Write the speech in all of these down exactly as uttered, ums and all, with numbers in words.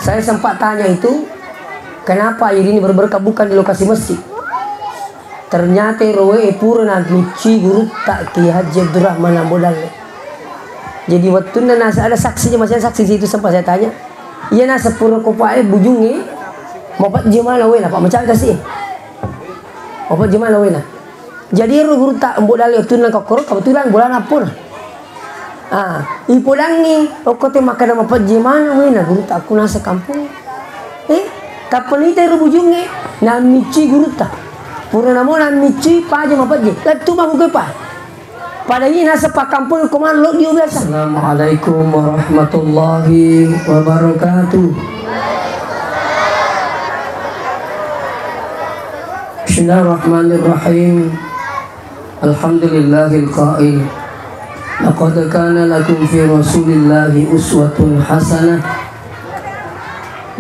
Saya sempat tanya itu, kenapa air ini berberkah bukan di lokasi masjid? Ternyata roe pura namicci gurutta Kiai Haji Abdurrahman Ambo Dalle. Jadi, wettunna nasa-, ada saksinya, masih ada saksi situ, sempat saya tanya. Iya, nasa pura kopae bujungnge, mapejje mana wena, Pak, mencari kasih. Mapejje mana wena. Jadi, ero gurutta Ambo Dalle wettunna kokkoro, kebetulan bolana appona. Ah, ipodangngi, okko te makkeda mapejje mana wena gurutta, aku nasa kampung. Eh, tappa nita ero bujungnge, namicci gurutta. Pura namo namicci, paja mapejje. Lettu makuke pa. Pada ini nasa pakkampong ko mano lo dio biasa. Assalamualaikum warahmatullahi wabarakatuh. Bismillahirrahmanirrahim. Alhamdulillahil qail, "Laqad kana lakum fi Rasulillahi uswatun hasanah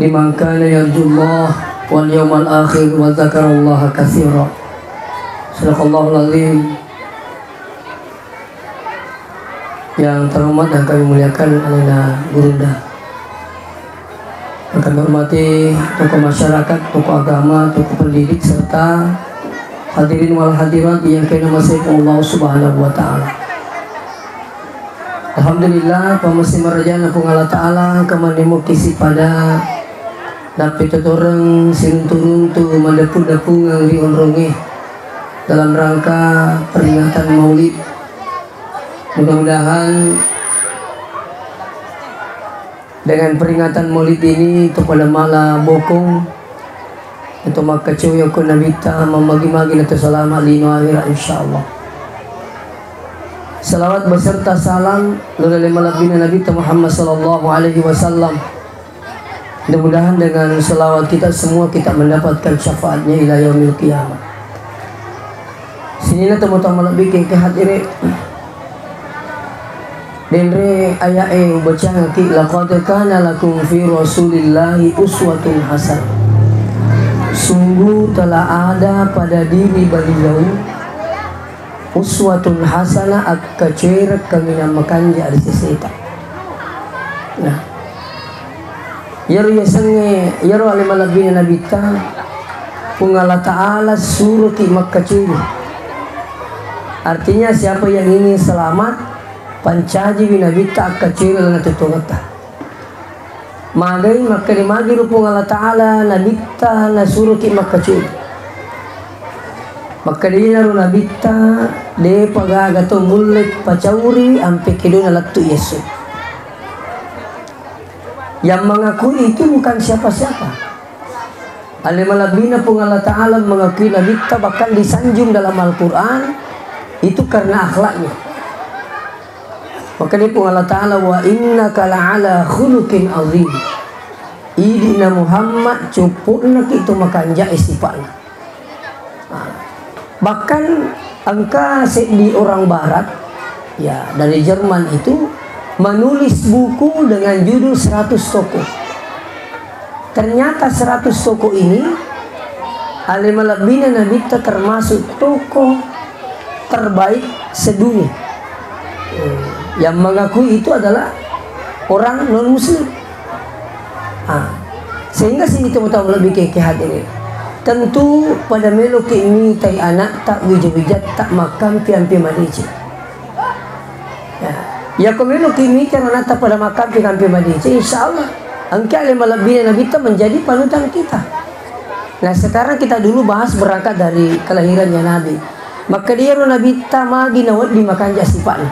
liman kana yarjullah wal yawmal akhir wa dzakarallaha katsira." Sadaqallahul azim. Yang terhormat dan kami muliakan, alena gurunda. Yang kami hormati tokoh masyarakat, tokoh agama, tokoh pendidik, serta hadirin wal hadirat yang kena masih Allah Subhanahu wa Ta'ala. Alhamdulillah, pamasi marajana Puang Allah Ta'ala, kemanimu kisi pada napitotoreng siruntu-runtu madapung-dapungeng ri onronge dalam rangka peringatan Maulid. Mudah-mudahan dengan peringatan Maulid ini, to pada mala bokong, to makkacoyo ko Nabitta, mamagi-magi na to salama lino akhirat, insyaallah. Salawat beserta salam lo ri ale malebbina Nabitta Muhammad sallallahu alaihi wasallam. Mudah-mudahan dengan salawat kita semua kita mendapatkan syafaatnya ila yaumil qiyamah. Sininna tomatoa malebbi ke hadire. Denre aya'e ubacangaki, "Laqad kana lakum fi Rasulillahi uswatun hasanah." Sungguh telah ada pada diri beliau uswatun hasanah, akkacoereng kaminang makanja ri seseta. Nah, iyaro yasengnge, iyaro ale malebbina Nabitta, Puang Allah Ta'ala suroki makkacoe. Artinya, siapa yang ingin selamat, pancajiwi Nabitta akkacoe lalenna tuo-tuongetta. Magai makkeda magi ro Puang Allah Ta'ala Nabitta nasuroki makkacoe. Makkeda iyanaro Nabitta, depa gaga to mulle pacauri ampe kedona lettu i esso. Yang mengakui itu bukan siapa-siapa. Ale malebbina Puang Allah Ta'ala mengakui Nabitta, bahkan disanjung dalam Al-Quran itu karena akhlaknya. Makkedai Puang Allah Ta'ala, "Wa innaka la'ala khuluqin azim." Idi'na Muhammad, cuppu'naki to makanjae sipa'na. Nah, bahkan engka seddi orang barat, ya, dari Jerman itu menulis buku dengan judul seratus tokoh. Ternyata seratus tokoh ini, ale malebbina Nabitta termasuk tokoh terbaik sedunia. Eh, yang mengakui itu adalah orang non muslim. Ah, sehingga sini teman-teman lebih ke, ke hadirin. Tentu pada meloki mitai anak tak wija-wija tak makan piampi madici. Ya. Yako meloki mita anatta pada makkampi-kampi madeceng, insya Allah engka ale malebbina Nabitta menjadi panutan kita. Nah, sekarang kita dulu bahas berangkat dari kelahirannya Nabi. Makkedaro Nabitta magi nawedding makanja sipa'na.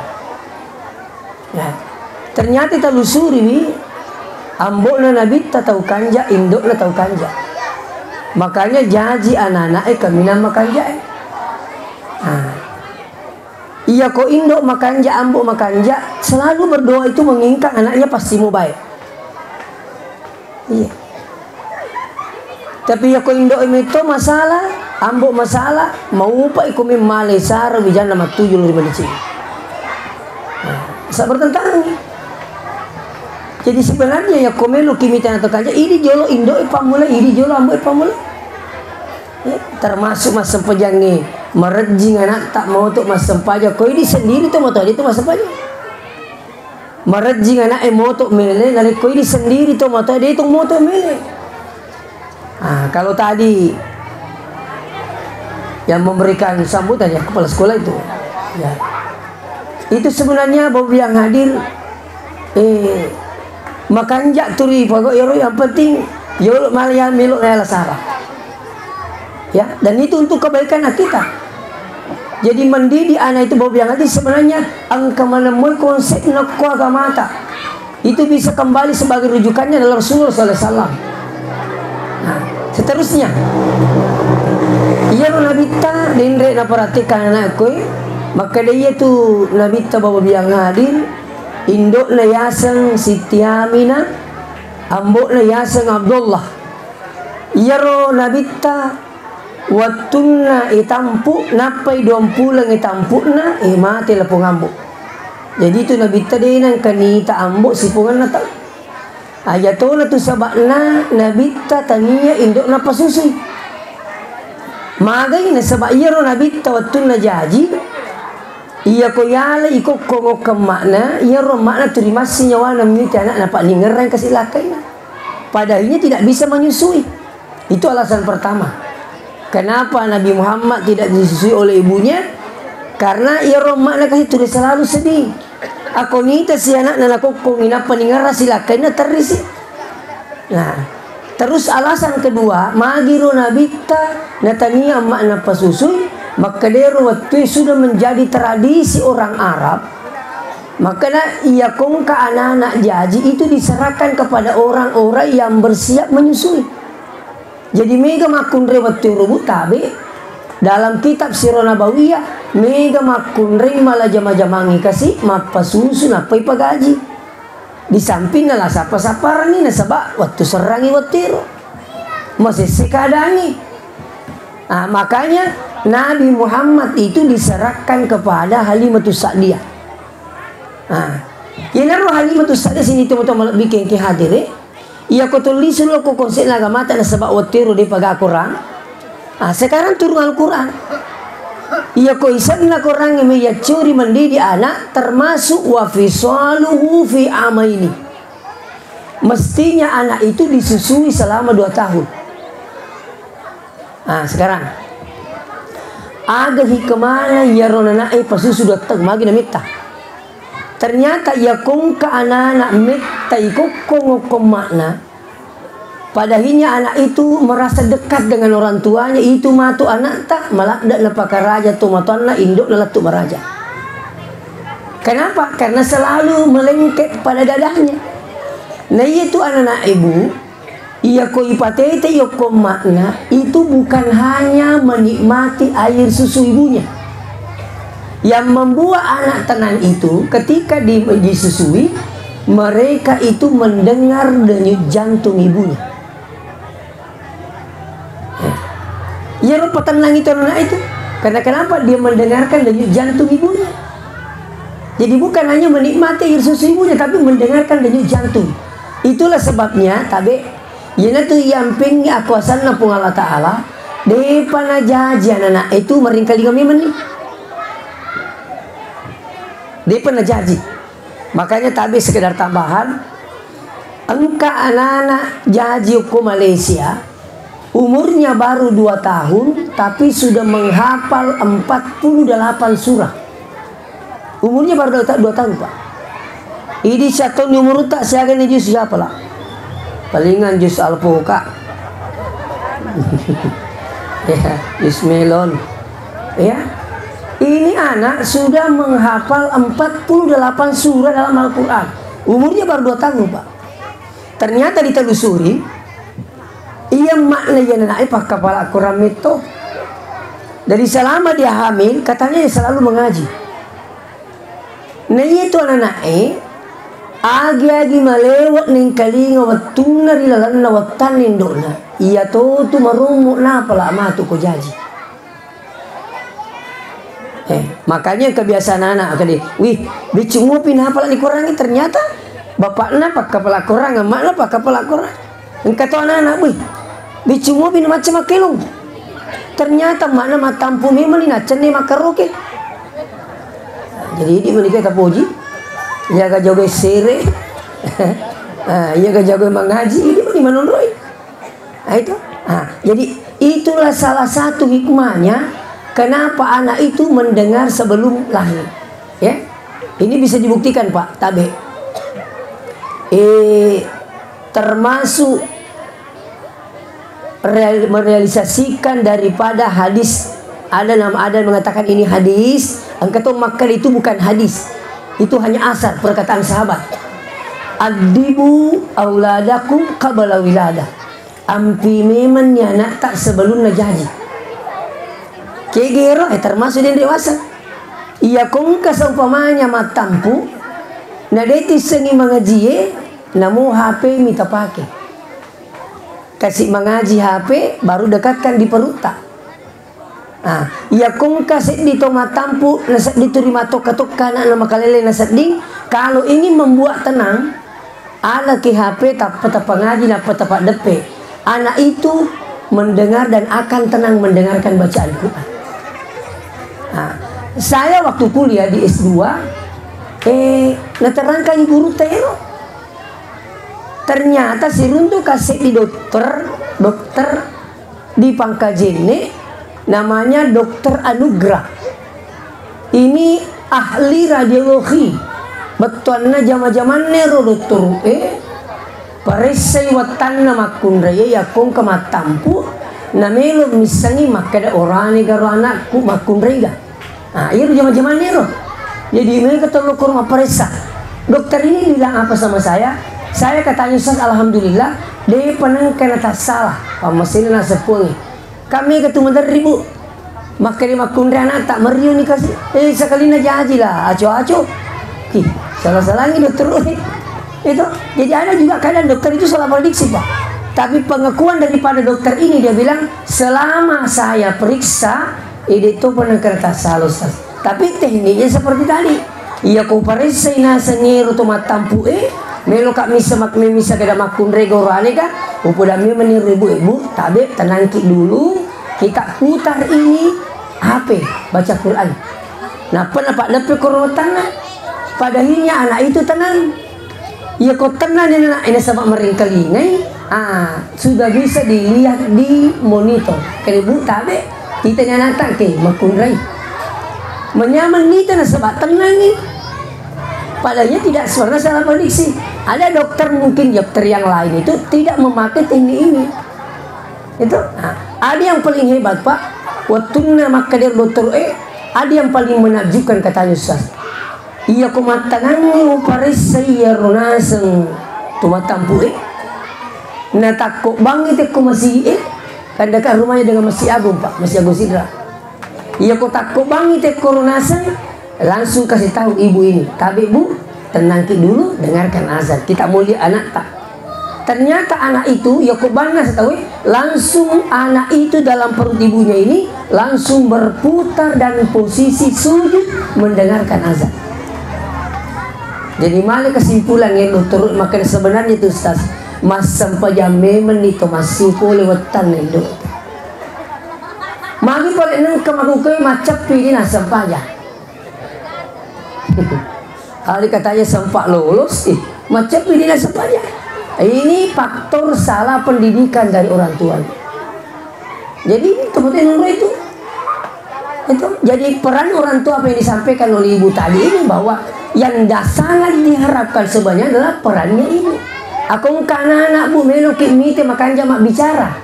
Ya. Ternyata talusuriwi, ambo'na Nabitta tau kanja, indo'na tau kanja. Makanya jaji anak-anaknya kaminang makanjae. Nah. Iya, ko indo makanja, ambo makanja, selalu berdoa itu menginginkan anaknya pasti mau baik. Iya. Tapi iya, ko indo metto masalah, ambo masalah, maupai ko memmale sara wijanna mattuju lori madeceng. Nah, bisa bertentangan. Jadi sebenarnya iya, ko melo kimita atau kanja, ini jolo indo e pammula, ini jolo ambo e pammula. Eh, termasuk massempajangnge, marejjing anatta moto massempajang. Ko idi sendiri to moto aja to massempajang. Marejjing ana'e moto mele, narekko idi sendiri to matoa de to moto mele. Ah, kalau tadi yang memberikan sambutan ya kepala sekolah itu, ya, itu sebenarnya Bapak yang hadir, eh, makanja turi pokok yoro, yang penting yolo malah ya melo na lasara. Ya, dan itu untuk kebaikan kita. Jadi mendidik anak itu Bapak yang hadir sebenarnya engka manemui konsep nakko agamata. Itu bisa kembali sebagai rujukannya adalah Rasulullah sallallahu alaihi wasallam. Nah, seterusnya, iyaro nabitta denre naperhatikan anakku, makkeda iyatu nabitta Bapak yang hadir, indokna yaseng Siti Aminah, ambokna yaseng Abdullah. Iyaro nabitta wettunna itampu, nappai duampuleng itampu'na, eh, mate lapong ambo. Jadi itu nabitta de nengka nita ambo sipongenna tau. Ajatona tu saba'na nabitta tania indokna pasusui. Magai nasaba iyaro nabitta wettunna jaji, iyako yala ikokkong okkeng makna, iyaro makna turi massi nyawana mite anakna, pak ningerang kasi lakkaina. Padahalnya tidak bisa menyusui. Itu alasan pertama. Kenapa Nabi Muhammad tidak disusui oleh ibunya? Karena iyaro makna kasi turi selalu sedih. Ako nita si anakna nakokkong inappa ningerang si lakkaina terrisi. Nah, terus alasan kedua, magiro nabitta natania makna pasusui, makkedero wettu sudah menjadi tradisi orang Arab. Makanya iya kongka anak-anak jaji itu diserahkan kepada orang-orang yang bersiap menyusui. Jadi mega makkunrai wettu rubu tabe dalam kitab Sirah Nabawiyah, mega makkunrai mala jama-jamangi kasi mappasusu nappai pagaji. Di samping nala sappa-sapparangi nasaba wettu serrangi wettu ero. Masesse keadaangi. Ah, makanya Nabi Muhammad itu diserahkan kepada Halimatus Sa'diyah. Ah, inaro Halimatus Sa'diyah sini teman-teman lebih kengke hadir, eh. Iya ko tulli sullo ko konsep naga mata nasaba wettu ero de paga Quran. Ah, sekarang turun Al-Quran. Iya ko isenna Quran me yaccuri mendidik anak termasuk wa fisaluhu fi amaini. Mestinya anak itu disusui selama dua tahun. Ah, sekarang. Aga hikmana iyaro nanae pasusu dua tahun magi namitta. Ternyata iya kongka anak-anak metta ikokkong okkong makna. Padahalnya anak itu merasa dekat dengan orang tuanya, itu matu anakta maladda napakaraja tomatoanna indokna lettu maraja. Kenapa? Karena selalu melengket pada dadanya. Nah, iya tu anak-anak ibu, iya ko ipatete yokko makna, itu bukan hanya menikmati air susu ibunya. Yang membuat anak tenang itu ketika di-, disusui, mereka itu mendengar denyut jantung ibunya. Iyaro patennang itu anak itu. Karena kenapa? Dia mendengarkan denyut jantung ibunya. Jadi bukan hanya menikmati air susu ibunya, tapi mendengarkan denyut jantung. Itulah sebabnya tabe, iyanatu yamping akuasanna Puang Allah Ta'ala, depa najaji anak-anak itu meringkalinga memang ni. Depa najaji. Makanya tabe sekedar tambahan, engka anak-anak jaji ko Malaysia, umurnya baru dua tahun, tapi sudah menghafal empat puluh delapan surah. Umurnya baru dua ta-, dua tahun, Pak. Idi siattonni umurutta siaga ni jus siapa lah? Palingan jus alpukat. Ya, jus melon. Ya. Ini anak sudah menghafal empat puluh delapan surah dalam Al-Quran. Umurnya baru dua tahun, Pak. Ternyata ditelusuri, iya makna iya anak pakkapala Quran metto. Dari selama dia hamil, katanya dia selalu mengaji. Nah, iya tu anak-anak e, agi-agi malewa nengkalinga wettunna ri lalenna wettanna indokna, iya to tu marommo napala matu ko jaji. Eh, makanya kebiasaan anak kali, wih, biccu mopi napala di korangi, ternyata bapakna pakkapala korang, emakna pakkapala korang. Engka to anak-anak, wih, biccu mopi na macca makkelong. Ternyata emakna mattampu memang ni naccenne makkaroke. Jadi, idi menikah tapoji. Iya ga jago sere. Ah, iya ga jago mangaji, ini meni manonroi. Ah, itu. Ah, jadi itulah salah satu hikmahnya kenapa anak itu mendengar sebelum lahir. Ya. Ini bisa dibuktikan, Pak, tabe. Eh, termasuk real-, merealisasikan daripada hadis. Ada nama, ada yang mengatakan ini hadis, engka to makkeda itu bukan hadis. Itu hanya asar, perkataan sahabat. "Addibu auladakum qabla wiladah." Ampi memenni anakta sebelumna jaji. Kegero, eh, termasuk den dewasa. Iya kongka seumpamanya mattampu, na de tissengi mangajie, namo H P mi tapake. Kasi mangaji H P, baru dekatkan di perutta. Ah, iya kongka seddi to mattampu, na seddi tu ri matokka-tokka anakna makalele na sedding, kalau ingin membuat tenang, alaki H P, tappa-tappa ngaji, nappa tappa deppe. Anak itu mendengar dan akan tenang mendengarkan bacaan Quran. Ah, saya waktu kuliah di S dua, eh, naterangkan guru tero. Ternyata siruntu kasih di dokter, dokter di Pangkajene, namanya Dokter Anugrah. Ini ahli radiologi. Bettuanna jama-jamanna ro dokter e, paressai wettanna makkunrai e, yakko engka mattampu, namelo missengi makkeda orane garo anakku makkunrai ga. Nah, iyaro jama-jamanna ro. Jadi, mereka tolong ke rumah periksa. Dokter ini bilang apa sama saya? Saya katanya, "Ustaz, alhamdulillah, de' panengka na tassalah." Pammasena naseppuangi. Kami ketu maderri, Bu. Makkeda makkunrai anakta, meriuni kasi. Eh, sakalina jaji lah, aco-aco. Ih, salah-salangi dokter. Itu. Jadi ada juga kadang dokter itu salah prediksi, Pak. Tapi pengakuan daripada dokter ini, dia bilang, "Selama saya periksa, ide itu pernah kertas salah, Ustaz." Tapi tekniknya seperti tadi. Iya ko paressai naseng ero to mattampu e, melo ka misa mak-, misa kada makkunrai goro ale ka, upoda memang ni ibu-ibu, tabe, tenangki dulu, kita putar ini H P, baca Quran. Nappa napaddeppe koro wettanna. Padahinya anak itu tenang. Iya ko tenang ni anak, ini sama merengkalingai, ah, sudah bisa dilihat di monitor. Keribu tabe, kita ni anak ke, makkunrai. Menyaman nita nasaba tenang ni. Padahal tidak pernah salah prediksi. Ada dokter, mungkin dokter yang lain itu tidak memakai teknik ini. Itu, nah, ada yang paling hebat, Pak. Wettunna makkeda dokter, eh, ada yang paling menakjubkan katanya, Ustaz. Iya ko mattanganni uparessai iyaro naseng tu mattampu e. Natakko bangngi tekko masigi e, kan dekat rumahnya dengan Masjid Agung, Pak, Masjid Agung Sidra. Iya ko takko bangngi tekko ro naseng, langsung kasih tahu ibu ini, "Tabe, Bu, tenangki dulu, dengarkan azan. Kita mau lihat anakta." Ternyata anak itu, yoko banna setahu, langsung anak itu dalam perut ibunya ini langsung berputar dan posisi sujud mendengarkan azan. Jadi male kesimpulan yang dokter makkeda sebenarnya itu, Ustaz, massempajang memang ni to massu pole wettanna indo. Magi pole nengka makuke macceppi di nassempajang. Hari katanya sempat lolos, ih, macam ini nasempajang. Ini faktor salah pendidikan dari orang tua. Jadi, teman-teman itu, itu jadi peran orang tua apa yang disampaikan oleh ibu tadi ini, bahwa yang da-, sangat diharapkan sebenarnya adalah perannya ibu. Aku engka anak-anak, Bu, meloki mite makanja mabbicara.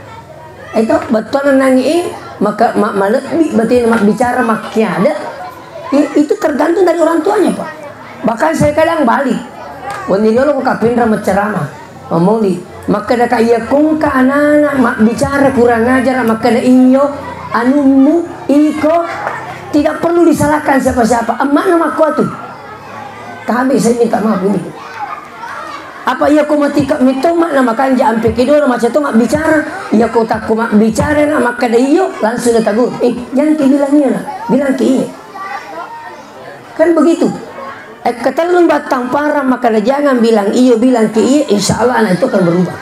Itu bettuanna nangi e, maka ma-, malebbi batena mabbicara makkiade. I-, itu tergantung dari orang tuanya, Pak. Bahkan saya kadang balik. Wenni riolo ko kapinra maccarama, mamoli. Makkeda ka, iya kongka anak-anak mabbicara kurang ajar, makkeda iyo, anummu, iko, tidak perlu disalahkan siapa-siapa. Emakna makkuatu. Tabe, saya minta maaf ini. Apa iya ko matika metto makna makanja ampe kedona maca to mabbicara. Iya ko takko mabbicara na makkeda iyo, langsung na tagur. Eh, jangan ki bilang iyo na, bilang ki iya. Kan begitu. Eh, ketellung battang parang makkeda jangan bilang iyo, bilang ki iya, insya Allah anak itu akan berubah.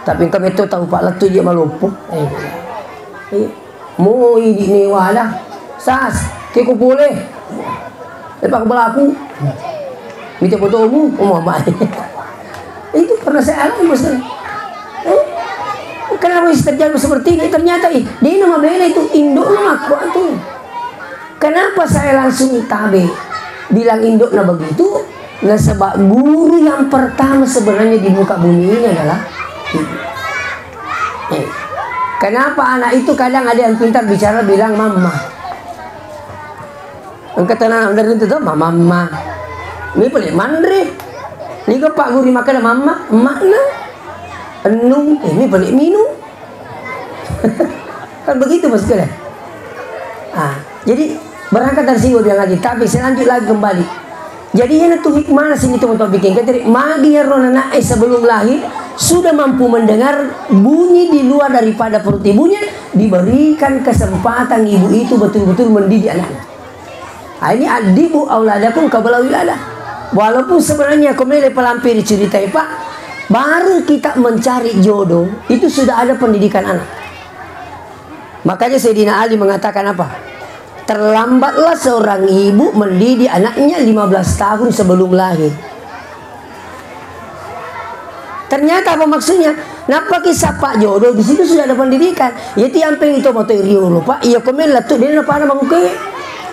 Tapi engka metto tau, Pak, lettu je maloppo. Eh. Eh. Mo idi newada. Sas, keko pole. Eh, Pak, belaku. Mita fotomu, oh, mama. Itu pernah saya alami, Bos. Eh? Kenapa bisa terjadi seperti ini? Ternyata, ih, dia nama bela itu, induknya makku tuh. Kenapa saya langsung tabe bilang induknya begitu? Nasaba guru yang pertama sebenarnya di muka bumi ini adalah ibu. Eh, kenapa anak itu kadang ada yang pintar bicara bilang mama? Engka tana dari itu tuh mama, mama. Ini boleh mandre. Ini ke Pak Guru makan mama, emaknya. Enung, ini boleh minum. Kan begitu maksudnya. Ah, jadi berangkat dari sini gua bilang lagi, tapi saya lanjut lagi kembali. Jadi ini tuh hikmah sini tuh untuk bikin. Jadi magi ya ro anak eh sebelum lahir sudah mampu mendengar bunyi di luar daripada perut ibunya, diberikan kesempatan ibu itu betul-betul mendidik anaknya. Ah, ini adibu auladakum qabla wiladah. Walaupun sebenarnya komele palampiri cerita, Pak, baru kita mencari jodoh itu sudah ada pendidikan anak. Makanya Sayyidina Ali mengatakan apa? Terlambatlah seorang ibu mendidik anaknya lima belas tahun sebelum lahir. Ternyata apa maksudnya? Nappa kisah Pak jodoh di situ sudah ada pendidikan. Iya tiampeng itu moto riolo, Pak. Iya komen lettu dena pada makuke.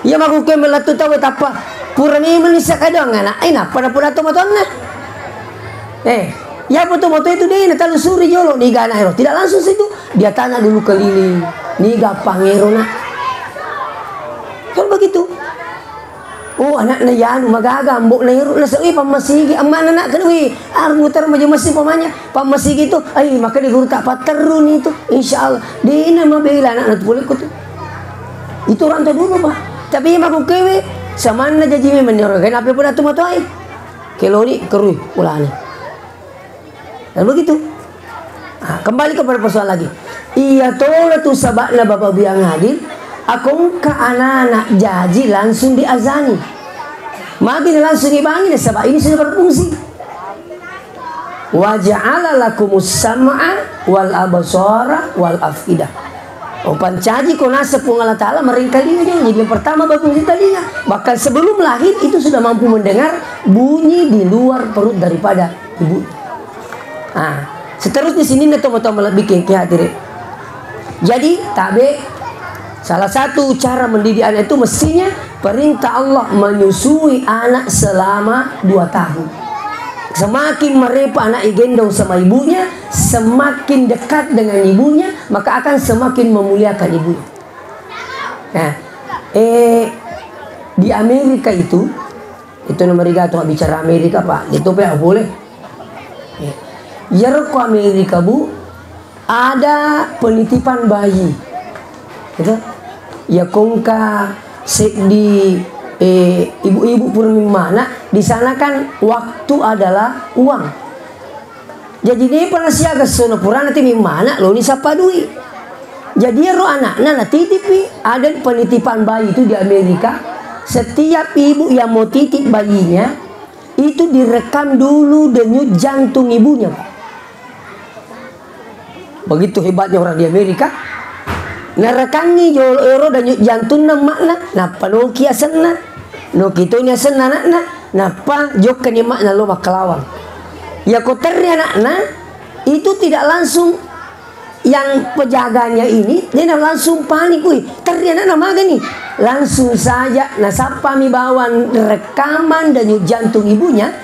Iya makuke melettu tahu tappa. Pura memang nisa kadang anak. Eh, nappa nappa dato matonna. Eh, iya apa tuh moto itu dena talu suri jolo niga anak ero. Tidak langsung situ. Dia tanya dulu keliling, niga pangero nak? Kan begitu. Oh, anakna yanu magaga, ambo na iru na sewi pammasigi, amma na nak kedui, armutar maja masih pamanya, pammasigi tu, ai, maka di guru tak patterru ni tu, insya Allah, dena mabela anak na tu boleh tu. Itu orang tua dulu, Pak. Tapi iya mako kewe, samanna jaji memang ni orang, kenapa pun atu matuai? Keloni, kerui, ulani. Dan begitu. Ah, kembali kepada persoalan lagi. Iya tola tu sabakna Bapak Biang Adil, akongka anak-anak jaji langsung diazani. Magi langsung dibangi, sabak ini sudah berfungsi. Wa ja'ala lakumus sam'a wal absara wal af'idah. Oh, pancaji ko naseng Puang Allah Ta'ala merengkalinga. Jadi yang pertama bagus di telinga. Bahkan sebelum lahir itu sudah mampu mendengar bunyi di luar perut daripada ibu. Ah, seterusnya sini na tomo-tomo lebih ke, ke hadirin. Jadi, tabe, salah satu cara mendidik anak itu mestinya perintah Allah menyusui anak selama dua tahun. Semakin merepa anak igendong sama ibunya, semakin dekat dengan ibunya, maka akan semakin memuliakan ibunya. Nah, eh, di Amerika itu, itu nomor tiga tuh bicara Amerika, Pak. Itu, Pak, boleh. Iya. Iya, ko Amerika, Bu, ada penitipan bayi. Gitu. Ya, kongka seddi, eh, ibu-ibu pura mimmana, di sana kan waktu adalah uang. Jadi, depa nasiaga sono purana ti mimmana, loni sappa dui. Jadi, ero anakna natitipi, ada penitipan bayi itu di Amerika. Setiap ibu yang mau titip bayinya, itu direkam dulu denyut jantung ibunya, Pak. Begitu hebatnya orang di Amerika. Narekangngi jolo ero denyut jantunna emakna, nappa noki asenna. Noki toni asenna anakna, nappa jokkani emakna lo makkalawang. Yako terri anakna, itu tidak langsung yang pejaganya ini, dia langsung panik, wih, terri anakna magani. Langsung saja nasappami bawang rekaman denyut jantung ibunya,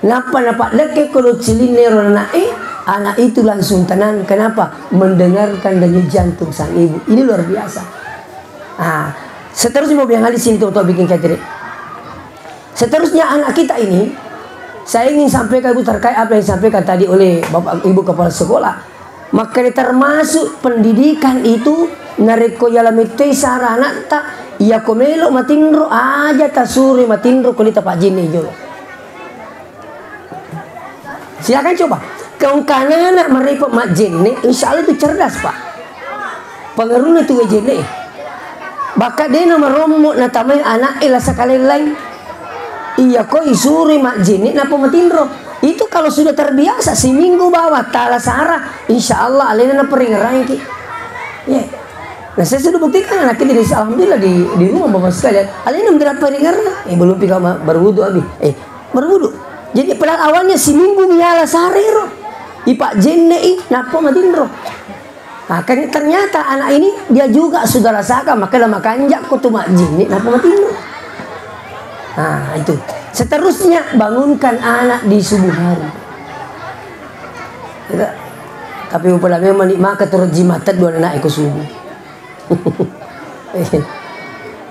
nappa napaddekke ko doccilinna ero anak'e, anak itu langsung tenang. Kenapa? Mendengarkan denyut jantung sang ibu. Ini luar biasa. Ah, seterusnya mau bilang di sini tuh, tuh bikin catering. Seterusnya anak kita ini, saya ingin sampaikan, Bu, terkait apa yang disampaikan tadi oleh Bapak Ibu Kepala Sekolah. Makkeda termasuk pendidikan itu narekko yala mettoi sara anatta, iyako melo matinro aja tasuroi matinro ko lita pajjenne jolo. Silakan coba. Kau kanana marepa majjenne, insya Allah itu cerdas, Pak. Pengaruhnya tu wejenne. Baka dena marommo natamai anak e lasa kalellai. Iya ko isuroi majjenne napa matinro. Itu kalau sudah terbiasa seminggu bawa tala sara, insya Allah alena naparingerangki. Ya. Nah, saya sudah buktikan anak kita di, alhamdulillah di, di rumah Bapak sekalian. Alena tidak peringerang. Eh, belum pika berwudu abi. Eh, Berwudu. Jadi, padahal awalnya siminggu miala sarero. Ipajjenne'i, nappa matinro. Nah, kan ternyata anak ini dia juga sudah rasakan, maka makanja' ko tu majjenne', nappa matinro. Nah, itu. Seterusnya, bangunkan anak di subuh hari. Gitu. Tapi upala memang ni maka turun jimat dua anak iko subuh. Eh,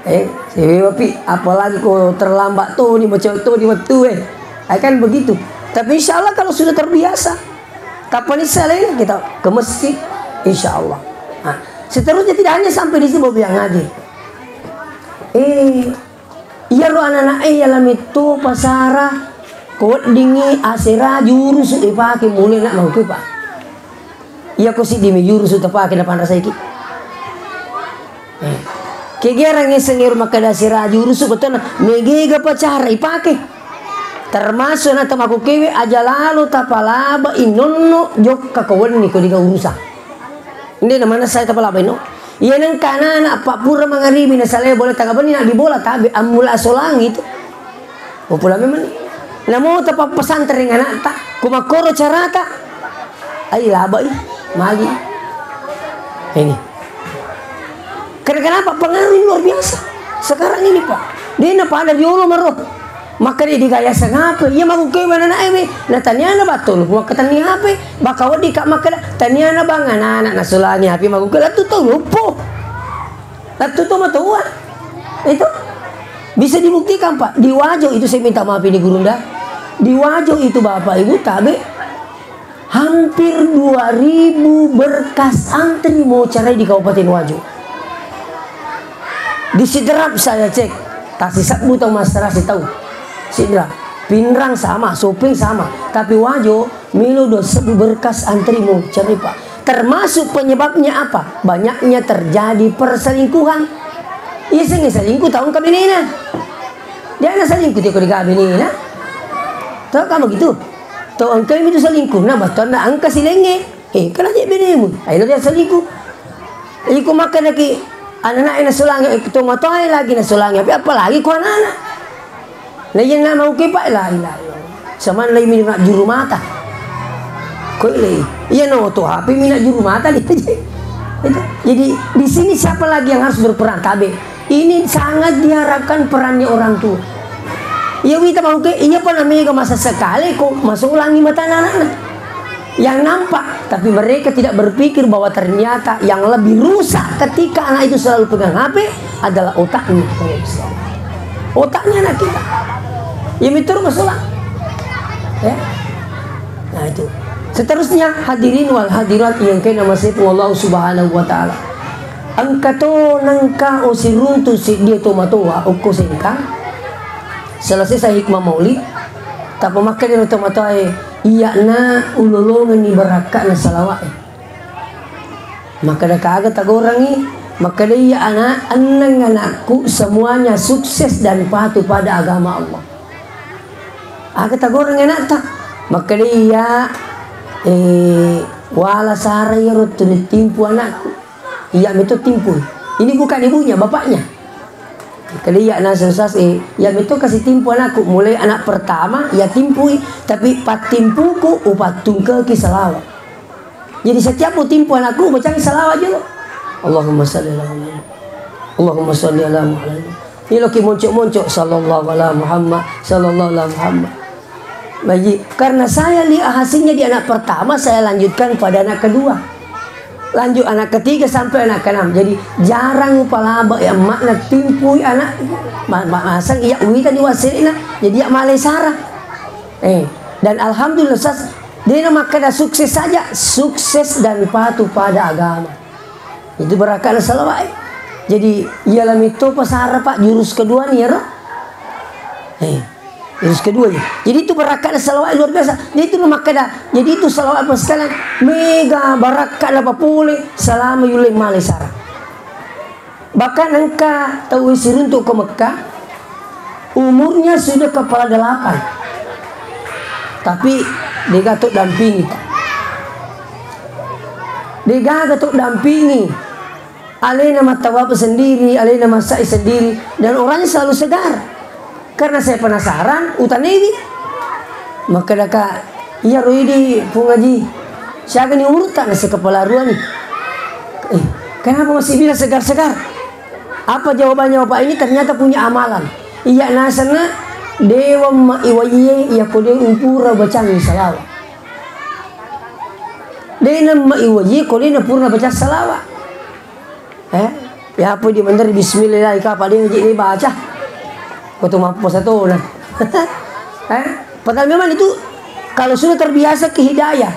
eh, siwewa pi, apalagi ko terlambat toni, macam toni wettu, eh. Eh, kan begitu. Tapi insya Allah kalau sudah terbiasa, kapan issa lain kita ke masjid, insya Allah. Nah, seterusnya tidak hanya sampai di situ, Bapak yang hadir. Eh, iyaro anak-anak eh, yala metto pasara, ko weddingi asera jurusu ipake mulai nak mau ke, Pak. Iyako siddi mi jurusu tapake napanrasaiki. Eh. Kegerang ngeseng ero makkeda siraju jurusu betona, megega pa cara ipake. Termasuk na tamaku kewe aja lalo tapalaba inonno jokka ko wenni ko diga urusan. Inde na mana saya tapalaba ino. Iya nengka anak-anak pappura mangaribi na salai bola taga benni na di bola tabe ammula solangi itu. Upula memang ni. Namo tapappesantreng anakta, ku makkoro carata. Ai labai, magi. Ini. Karena kenapa? Pengaruh ini luar biasa. Sekarang ini, Pak. Dia na pada riolo maro. Maka dia digaya sengape. Iya maguke mana na ewe. Na taniana batul. Maka tani H P. Baka wadi kak maka taniana bang anak-anak na solani H P maguke latu tau lupo. Lettu to matoa. Itu bisa dibuktikan, Pak. Di Wajo itu saya minta maaf ini Gurunda. Di Wajo itu Bapak Ibu tabe hampir dua ribu berkas antri mau cerai di Kabupaten Wajo. Di Sidrap saya cek, tasi sebbu tau masyarakat tahu. Sidrap, Pinrang sama, Sopeng sama, tapi Wajo Melo dua sebbu berkas antri mau cerai, Pak. Termasuk penyebabnya apa? Banyaknya terjadi perselingkuhan. Iya, sing selingkuh tau engka benena. Dia na selingkuh tiko dega benena. Tau kamu gitu? Tau engka itu selingkuh. Nah, betul na engka silenge. Eh, kena je benemu. Ayo dia selingkuh. Iko makan lagi anak-anak na solangi, eh, to matoa lagi na solangi. Tapi apalagi ku anak-anak. Nah, iya na mau kepa, la ilaha illallah. Sama lai minna juru mata. Koi lai. Iya no to H P minna juru mata dia. Itu. Jadi di sini siapa lagi yang harus berperan? Tabe. Ini sangat diharapkan perannya orang tua. Iya wita mau ke, iya pernah mega masa sekali kok masuk langi mata anak-anak. Yang nampak, tapi mereka tidak berpikir bahwa ternyata yang lebih rusak ketika anak itu selalu pegang H P adalah otaknya. Otaknya anak kita. Ya, mitur masalah. Ya. Nah, itu. Seterusnya, hadirin wal hadirat yang kena masih Allah Subhanahu wa Ta'ala. Engka to nengka osiruntu siddi tomatoa okko sengkang. Selesai sa hikmah maulid, tappa makkeda tomatoae, iya'na ulolongenni barakka'na salawa'e. Makkeda kaga tagorangi, makkeda iya ana, enneng anakku semuanya sukses dan patuh pada agama Allah. Aga tagorangi anakta, makkeda iya, eh, wala sara iyaro tuni timpu anakku. Iya meto timpu. Ini bukan ibunya, bapaknya. Kali iya naseng sas, eh, iya meto kasi timpu anakku. Mulai anak pertama, iya timpui. Tapi pattimpuku, upattungkeki salawat. Jadi setiap utimpu anakku, ubacang salawat jolo. Allahumma salli ala Muhammad. Allahumma salli ala Muhammad. Iloki moncok-moncok, sallallahu ala Muhammad, sallallahu ala Muhammad. Baik, karena saya lihat hasilnya di anak pertama, saya lanjutkan pada anak kedua. Lanjut anak ketiga sampai anak keenam. Jadi jarang upalaba ya emakna timpui anak ma-, ma-, masang iya uwita di wasilina. Jadi ya malai sara. Eh, dan alhamdulillah sas, dia makkeda sukses saja, sukses dan patuh pada agama. Itu barakka'na salawat, eh. Jadi, iyalah metto pasara, Pak, jurus kedua nih, ya, Ro? Eh, jurus kedua, ya. Jadi, itu barakka'na salawat luar biasa. Jadi, itu makkeda. Jadi, itu salawat apa sekalian? Mega barakka'na papole, salama yulle male sara. Bahkan engka tau siruntu ke Mekah, umurnya sudah kepala delapan. Tapi, dega to dampingi. Degaga to dampingi. Alena mattawaf sendiri, alena massai sendiri, dan orangnya selalu segar. Karena saya penasaran, utanaiwi. Makkedaka, "Iyaro idi, Pung Haji, siagani umurutta?" Nasi kepala aruani. "Eh, kenapa masih bilang segar-segar?" Apa jawabannya bapak ini? Ternyata punya amalan. Iya nasenna, dewa ma iwaiye, iya ko de upura bacangi salawa. De namma iwaiye, ko de napurna baca salawa. Eh, ya apa di bener bismillah, kapa de naji baca. Ko tu mappo satona. Eh, padahal memang itu kalau sudah terbiasa ke hidayah,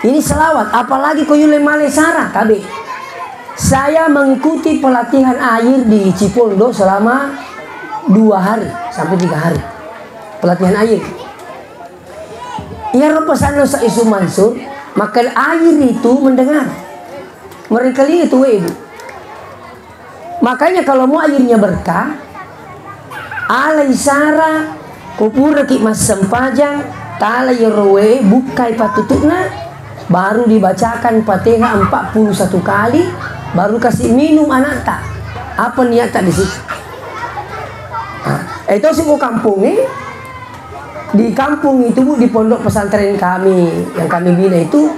ini selawat, apalagi ko yule male sara, kabe. Saya mengikuti pelatihan air di Cipondo selama dua hari sampai tiga hari. Pelatihan air. Iyaro pesanna Ustaz Yusuf Mansur, maka air itu mendengar. Merengkalinga tu, Ibu. Makanya kalau mau airnya berkah, alai sara, kupuraki massempajang, tala iyaro wae, bukkai pattutu'na, baru dibacakan Fatihah empat puluh satu kali, baru kasih minum anakta. Apa niatta di situ? Nah, itu semua kampung ini, di kampung itu, Bu, di pondok pesantren kami yang kami bina itu,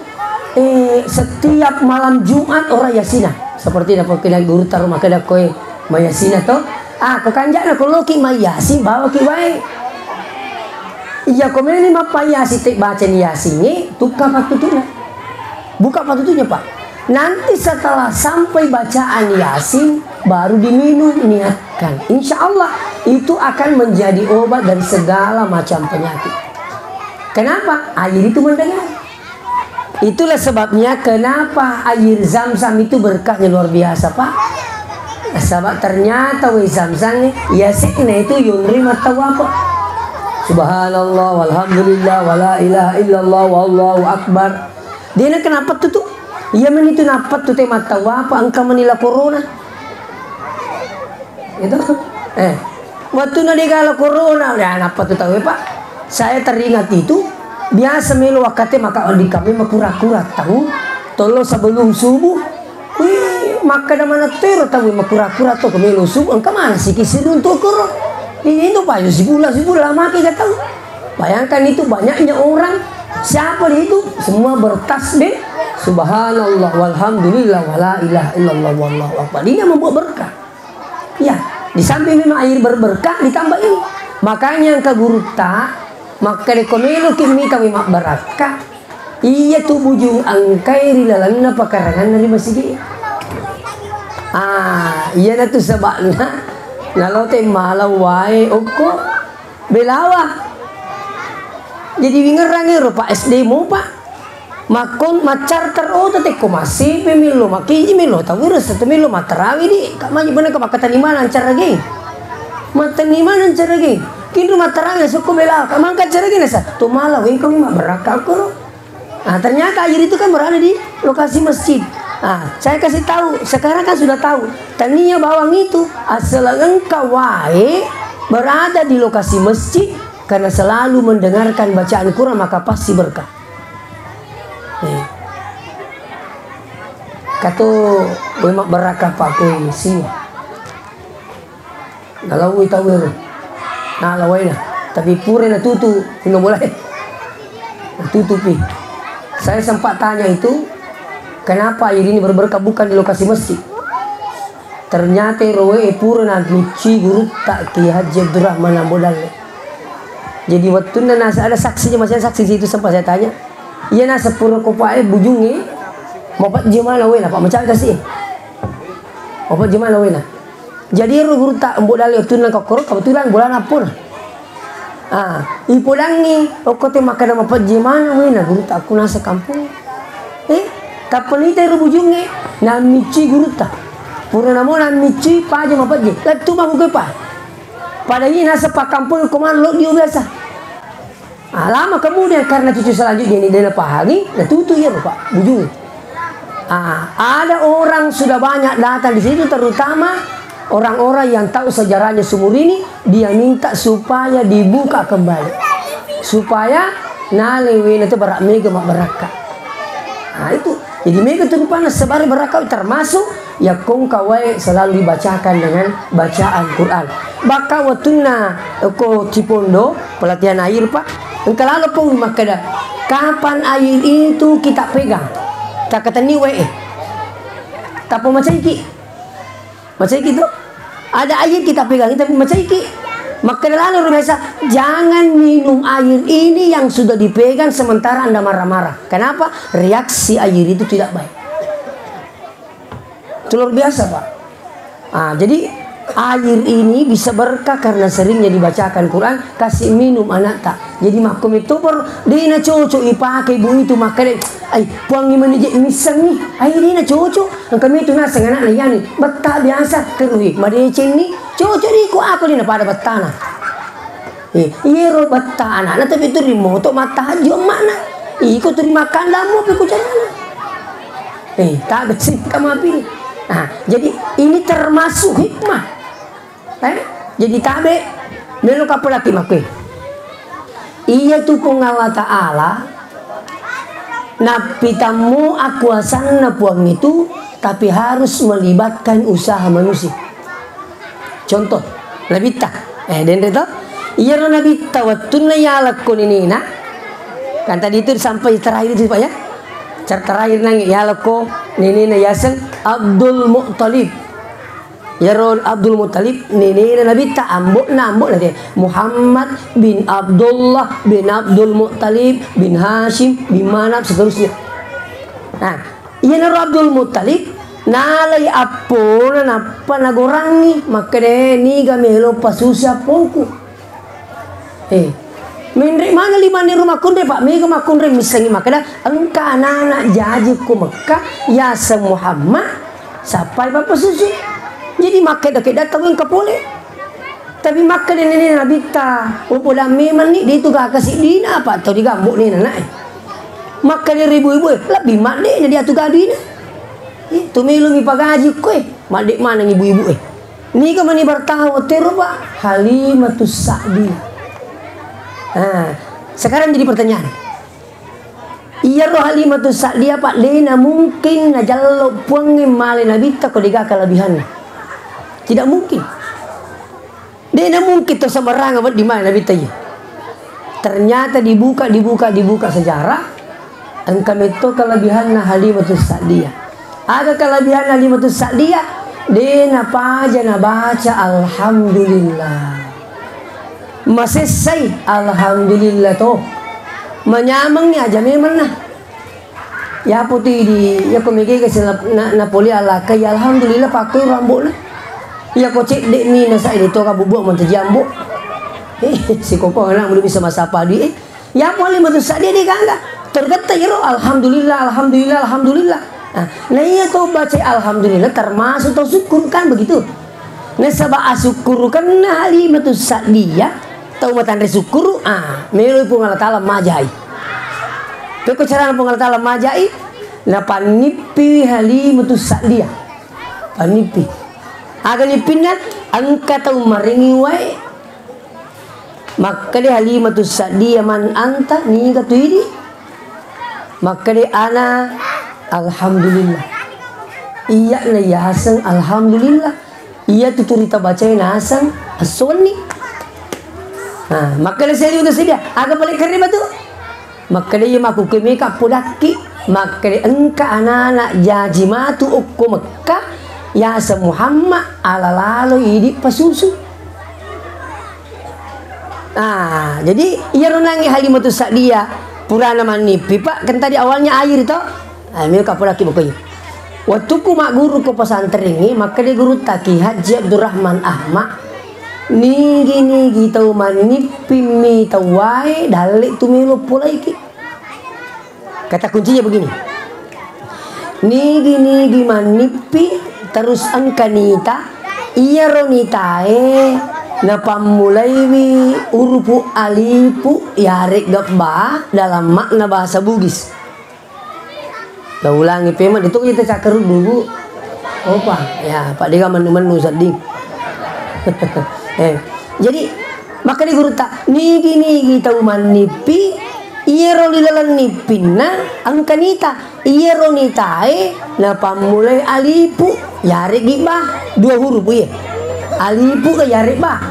eh, setiap malam Jumat orang yasina. Seperti apa kena guru taruh maka ada koe mayasina to. Ah, ko kanjana ko loki mayasi bawa ki wae. Iya, ko meni mappayasi te baca ni yasingnge, tukka pattutu'na. Buka pattutu'nya, Pak. Nanti setelah sampai bacaan Yasin, baru diminum, niatkan. Insya Allah, itu akan menjadi obat dari segala macam penyakit. Kenapa? Air itu mendengar. Itulah sebabnya kenapa air zam-zam itu berkahnya luar biasa, Pak. Sebab ternyata wae zam-zam ni, yasikna itu yonri mattawapa. Subhanallah, walhamdulillah, wala ilaha illallah, wallahu akbar. Dena kenapa tu tu? Iya meni tu nappa tu te mattawapa, engka meni la corona. Itu. Eh, waktu na degala corona, ya nappa tu tau, Pak. Saya teringat itu, biasa melo wakkate maka di kami makura-kura tau, tolo sebelum subuh. Wih, makkada mana tero tau makura-kura to, ke melo subuh, engka mana siki siruntu koro. Ini itu payu sibula, sibula maki gak tau. Bayangkan itu banyaknya orang, siapa di itu? Semua bertasbih, subhanallah, walhamdulillah, wala ilaha illallah, wallahu akbar. Ini yang membuat berkah. Ya, di samping memang air berberkah, ditambah ini. Makanya engka gurutta, makkeda ko meloki mita we mabbarakka, iya tu bujung engkai ri lalenna pakaranganna ri masigi. Ah, iyanatu sebabna nalo te mala wae okko Belawa. Jadi wingerang ero Pak S D mopa. Makkon maccarter oto tekko massipe millo makiji millo tawwireng satu millo mattarawi di. Kak maji bena ke makkatani maneng carage. Mattani maneng carage. Kinro mattarawi sokko Belawa. Kak mangka carage nasa. To mala wengko mi mabbarakka koro. Nah, ternyata air itu kan berada di lokasi masjid. Nah, saya kasih tahu, sekarang kan sudah tahu. Tania bawang itu asal engka wae berada di lokasi masjid karena selalu mendengarkan bacaan Quran maka pasti berkah. Eh. Kato memang berkah pakai sini. Nalaui tau ero. Nala waena. Tapi pura natutu, pino bolae. Natutupi. Saya sempat tanya itu, kenapa air ini berberkah bukan di lokasi masjid? Ternyata ero wae pura namicci gurutta Kiai Haji Abdurrahman Ambo Dalle. Jadi wattunna nasa ada saksinya, masih ada saksi situ sempat saya tanya. Iya nasa pura kopae bujungnge, mau pajje mana waena, Pak, mencari kasih. Mau pajje mana waena? Jadi ero gurutta Ambo Dalle wettunna kokkoro kebetulan bolana appona. Ah, ipodangngi okko te makkeda mapejje maneng waena gurutta akku nasa kampung. Eh, tappa nita ero bujungnge nammicci gurutta. Pura namo nammicci paja mapejje. Lettu mako kepa. Pada ini nasa pakkampong ko maneng loddi biasa. Ah, lama kemudian karena cucu selanjutnya ini dia pahangi, natutu iyaro, Pak, bujung. Ah, ada orang sudah banyak datang di situ, terutama orang-orang yang tahu sejarahnya sumur ini, dia minta supaya dibuka kembali. Supaya nale waena tu bara mega mabbarakka. Nah, itu. Jadi mega tu rupanna sebar barakka, termasuk yakko engka wae selalu dibacakan dengan bacaan Quran. Bahkan wettunna ko Cipondo pelatihan air, Pak, engka lalo pong makkeda, "Kapan air itu kita pegang?" Takatenni wae. Tappa macaiki. Macaiki tu? Ada air kita pegang, tapi macaiki. Makkeda lalo ro biasa, "Jangan minum air ini yang sudah dipegang sementara Anda marah-marah." Kenapa? Reaksi air itu tidak baik. Itu luar biasa, Pak. Ah, jadi air ini bisa berkah karena seringnya dibacakan Quran, kasih minum anakta. Jadi makko metto por, de' na cocok ipake bu itu, makkeda, "Ai, puangngi meni je missengngi." Ai, de' na cocok. Engka metu naseng anakna yani, betta biasa, keruhi, madecenni, cocok ri ko apa ni na pada bettana. Eh, iyero betta anakna tapi tu ri moto mattahajju emma'na. Iko tu ri makkandammu apa ku carana. Eh, tabe sih kamapi. Nah, jadi ini termasuk hikmah. Eh, jadi tabe, melo kapolaki makkue. Iya tu Puang Allah Ta'ala, nappitammu akuasanna Puang itu, tapi harus melibatkan usaha manusia. Contoh, Nabitta. Eh, denre to? Iyaro Nabitta wettunna yalakko nenena, kan tadi itu sampai terakhir itu, Pak, ya. Cer-, terakhir nangi yalakko nenena yaseng Abdul Muttalib. Iyaro Abdul Muttalib nenena Nabitta, ambo'na, ambo'na te, Muhammad bin Abdullah bin Abdul Muttalib bin Hashim bin Manaf, seterusnya. Nah, iyanaro Abdul Muttalib nalai appona nappa nagorangi, makkeda, "Niga melo pasusi appongku?" Eh, menre' maneng limanna ro makkunrai, Pak, mega makkunrai missengngi makkeda, engka anana' jaji ko Mekkah, yaseng Muhammad, sappai pappasusu. Jadi makkeda-keda tau engka pole. Tapi makkeda nenena Nabitta, "Oh, poda memanni, de' tu gaka siddina, apa tau digambo' nenena, eh." Makkeda ri ibu-ibu, eh, lebbi madde' na diatu gadina. Eh, tu melo mi pagaji ko, eh, madde' maneng ibu-ibu, eh. Niga mani bertahan wettu ero, Pak? Halimatus Sa'diyah. Nah, sekarang jadi pertanyaan. Iyaro Halimatus Sa'diyah, Pak, de' na mungkin najallo Puangnge male Nabitta ko de' gaga kelebihanna. Tidak mungkin. De' na mungkin to sembarangan wedding male Nabitta iya. Ternyata dibuka, dibuka, dibuka sejarah, engka metto kelebihanna Halimatus Sa'diyah. Aga kelebihanna Halimatus Sa'diyah? De' napaja nabaca alhamdulillah. Masessai alhamdulillah to. Manyamengngi aja memanna. Yapo tu idi, yako megega sila na, napole alakkai, alhamdulillah, pakkoi ro ambo'na. Yako cedde' mi nasai de' to ka bubbu' monto jambo. Eh, sikoko anak belum bisa masapa dui, eh. Yapo Halimatus Sa'diyah de' gaga. Tergetta iro, alhamdulillah, alhamdulillah, alhamdulillah. Nah, na iya to baca alhamdulillah termasuk tau syukur, kan begitu? Nasaba asukkurukenna Halimatus Sa'diyah, tau matanre sukkuru, ah, meloi Puang Allah Ta'ala majai. Pekko carana Puang Allah Ta'ala majai, napannippi Halimatus Sa'diyah. Pannippi. Aga nippinna? Engka tau marengi wae. Makkeda Halimatus Sa'diyah, "Man anta?" Niga tu idi? Makkeda, "Ana alhamdulillah." Iyya na yaseng alhamdulillah. Iyatu turi tabacae naseng esso wenni. Nah, makkeda Halimatus Sa'diyah, "Aga pale kerre batu?" Makkeda, "Iya makkukkue meka podakki." Makkeda, "Engka anana jaji matu okko Mekka, yaseng Muhammad, ala lalo idi pasusu." Nah, jadi iyaro nangi Halimatus Sa'diyah purana mannippi, Pak, kan tadi awalnya air to? Ah, melo kapolaki buku iya. Wettukku magguru ko pesantrengnge, makkeda gurutta Ki Haji Abdurrahman Ahmad, "Nigi-nigi tau mannippimmi tau wae, dalle tu melo polaiki." Kata kuncinya begini. Nigi-nigi mannippi terus engka nita, iyaro nitae napammulaiwi urupu alipu yaregga ba dalam makna bahasa Bugis. Laulangi pema, de to kita cakkaruddu, Bu. Opa, ya, Pak, dega mennu-mennu sedding. Eh, jadi, makkeda gurutta, "Nigi-nigi tau mannippi, iyaro ri laleng nippinna engka nita." Iyaro nitae napammulai alifu, yareggi ba, dua huruf iye. Alifu ga yareg ba.